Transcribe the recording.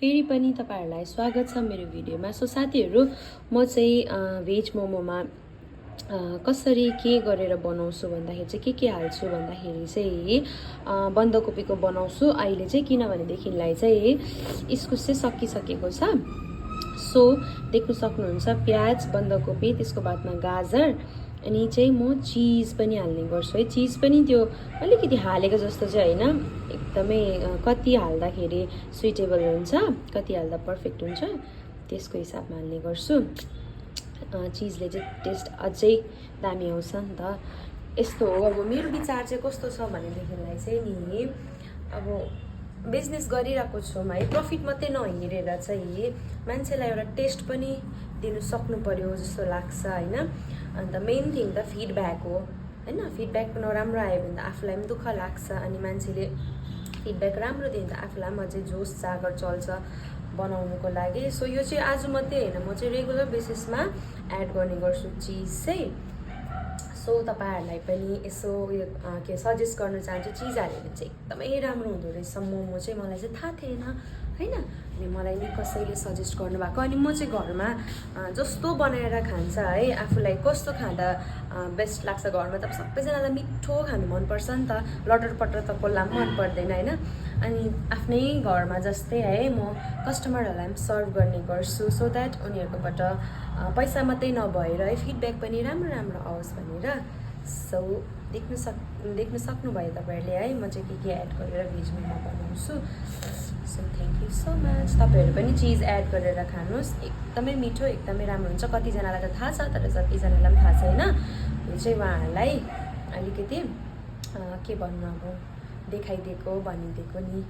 फेरि पनि तपाईहरुलाई स्वागत छ मेरो भिडियोमा। सो साथीहरु, म चाहिँ भेज मोमोमा कसरी के गरेर बनाउँछु भन्दाखेरि चाहिँ के हाल्छु भन्दाखेरि चाहिँ बन्दाकोपीको बनाउँछु अहिले चाहिँ, किनभनेदेखिलाई चाहिँ इस्कुस चाहिँ सकिसकेको छ। सो देख्न सक्नुहुन्छ प्याज, बन्दाकोपी, त्यसको बादमा गाजर, अनि चाहिँ म चीज पनि हाल्ने गर्छु है। चीज पनि त्यो अलिकति हालेको जस्तो चाहिँ हैन, एकदमै कति हाल्दाखेरि सुइटेबल हुन्छ, कति हाल्दा पर्फेक्ट हुन्छ त्यसको हिसाबमा हाल्ने गर्छु। चीजले चाहिँ टेस्ट अझै दामी आउँछ नि त। यस्तो हो। अब मेरो विचार चाहिँ कस्तो छ भनेदेखिलाई चाहिँ नि, अब बिजनेस गरिरहेको छु है, प्रफिट मात्रै नहेरेर चाहिँ मान्छेलाई एउटा टेस्ट पनि दिनु सक्नु पर्यो जस्तो लाग्छ हैन। अन्त मेन थिङ त फिडब्याक हो हैन। फिडब्याक नराम्रो आयो भने त आफूलाई पनि दुःख लाग्छ, अनि मान्छेले फिडब्याक राम्रो दिन्छ आफूलाई पनि अझै जोस जागर चल्छ बनाउनुको लागि। सो यो चाहिँ आज मात्रै हैन, म चाहिँ रेगुलर बेसिसमा एड गर्ने गर्छु चीज चाहिँ। सो तपाईहरुलाई पनि यसो के सजेस्ट गर्न चाहन्छु, चीज हाल्यो भने चाहिँ एकदमै राम्रो हुँदो रहेछ मोमो चाहिँ। मलाई चाहिँ थाहा थिएन हैन, अनि मलाई नि कसैले सजेस्ट गर्नुभएको। अनि म चाहिँ घरमा जस्तो बनाएर खान्छ है, आफूलाई कस्तो खाँदा बेस्ट लाग्छ। घरमा त सबैजनालाई मिठो खानु मनपर्छ नि त, लटर पटर त कसलाई पनि मन पर्दैन हैन। अनि आफ्नै घरमा जस्तै है म कस्टमरहरूलाई पनि सर्भ गर्ने गर्छु, सो द्याट उनीहरुकोबाट पैसा मात्रै नभएर है फिडब्याक पनि राम्रो राम्रो आओस् भनेर। सो देख्न सक्नुभयो तपाईहरुले है, म चाहिँ के एड गरेर भेज मोमो बनाउँछु। So thank you so much. तपाईहरु पनि चीज एड गरेर खानुहोस्, एकदमै मिठो, एकदमै राम्रो हुन्छ। कतिजनालाई त थाहा छ, तर कतिजनालाई पनि थाहा छैन। यो चाहिँ उहाँहरूलाई अलिकति के भन्नु, अब देखाइदिएको भनिदिएको नि।